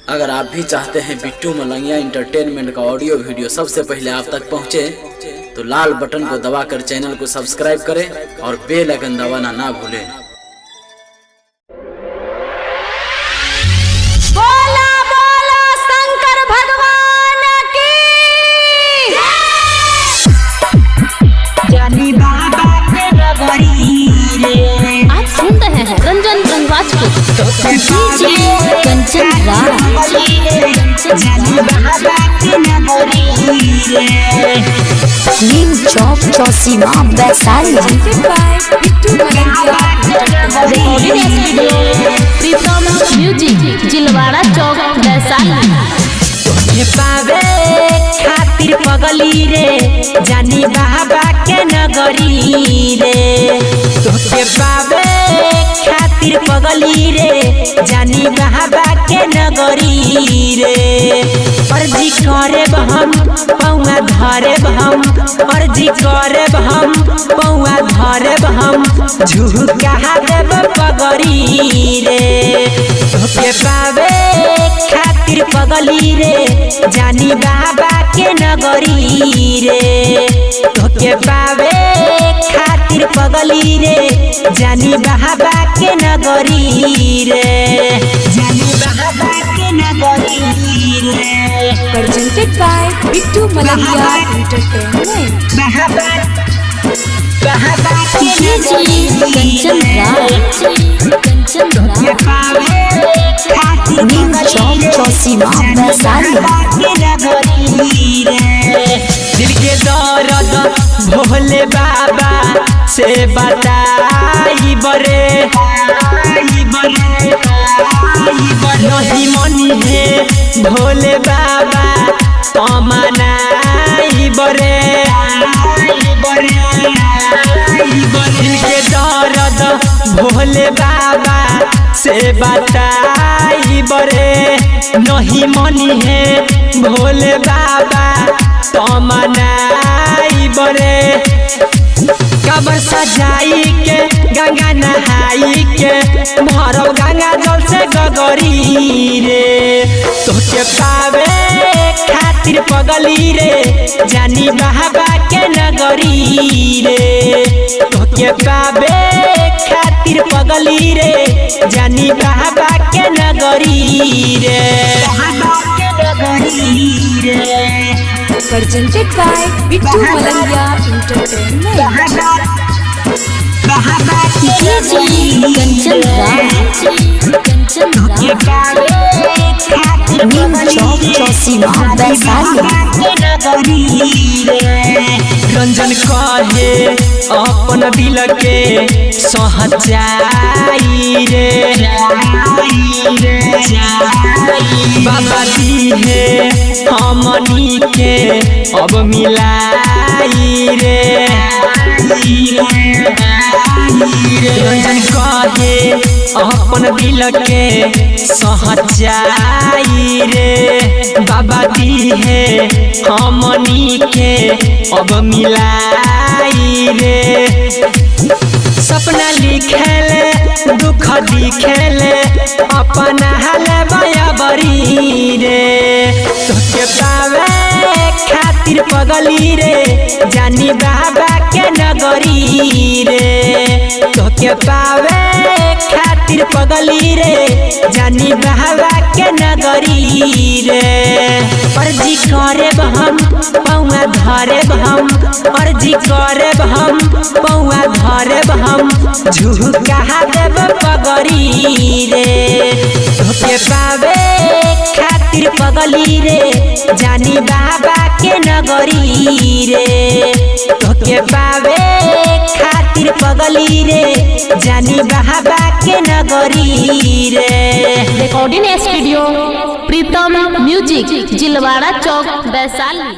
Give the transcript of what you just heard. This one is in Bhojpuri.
अगर आप भी चाहते हैं बिट्टू मलंगिया इंटरटेनमेंट का ऑडियो वीडियो सबसे पहले आप तक पहुंचे, तो लाल बटन को दबाकर चैनल को सब्सक्राइब करें और बेल आइकन दबाना ना भूलें। बोला बोला शंकर भगवान की। जानी बाबा के नगरी रे। आप सुन रहे हैं रंजन रंगराज को। डीजे कंचन राज। जानी बाबा के नगरी रे। न्यू चौक चौसीमा वैशाली। रिकॉर्डिंग स्टूडियो प्रीतम म्यूजिक, जिलवाड़ा चौक, वैशाली। ये पावे खातिर पगली रे, जानी बाबा के नगरी रे। तोके पावे खातिर पगली रे, जानी बाबा के नगरी रे। अर्जी करे हम पौआ धरे हम, अर्जी करे हम पौआ धरे हम, झुका देब पगरी रे। तोके पावे खातिर पगली रे, जानी बाबा के नगरी रे। तोके पावे खातिर पगली रे, जानी बाबा के नगरी रे। जानी बाबा के नगरी रे। Presented by Bittu Malangiya entertainment. बाबा बाबा के डीजे कंचन राज। कंचन तोके राज। पावे खातिर न्यू चौक चौसीमा वैशाली। दिल के दर्द भोले बाबा से बताई बरे, नहीं मनी है भोले बाबा तमनाई बरे। दिल के दर्द भोले बाबा से बताई बरे, नहीं मनी है भोले बाबा तमनाई बरे। कबर सजाई के गंगा नहाई के भरब गंगा जल से गगरी रे। तोके पावे खातिर पगली रे, जानी बाबा के नगरी रे। तोके पावे खातिर पगली रे, जानी बाबा के नगरी रे। बाबा के नगरी रे। Presented by Bittu Malangiya entertainment. DJ Kanchan Raj. Kanchan Raj. New Chowk Chausima Vaishali. Ranjan कहे अपन दिल के सहचाई रे, बाबा दी है हमनी के अब मिलाई रे। रंजन कहे अपन दिल के सहचाई रे, बाबा दी है हमनी के अब मिलाई रे। सपना लिखेले दुख दिखेले अपना हाल बयाबरी रे। तोके पावे खातिर पगली रे, जानी बाबा के नगरी रे। तोके पावे खातिर पगली रे, जानी बाबा के नगरी रे। अर्जी करे हम पौआ धरे हम, अर्जी करे हम पौआ धरे हम, झुका देब पगरी रे। तोके पावे खातिर पगली रे, जानी बाबा के नगरी रे। तोके पावे खातिर पगली रे, जानी बाबा के नगरी रे। रिकॉर्डिंग स्टूडियो प्रीतम म्यूजिक, जिलवाड़ा चौक, वैशाली।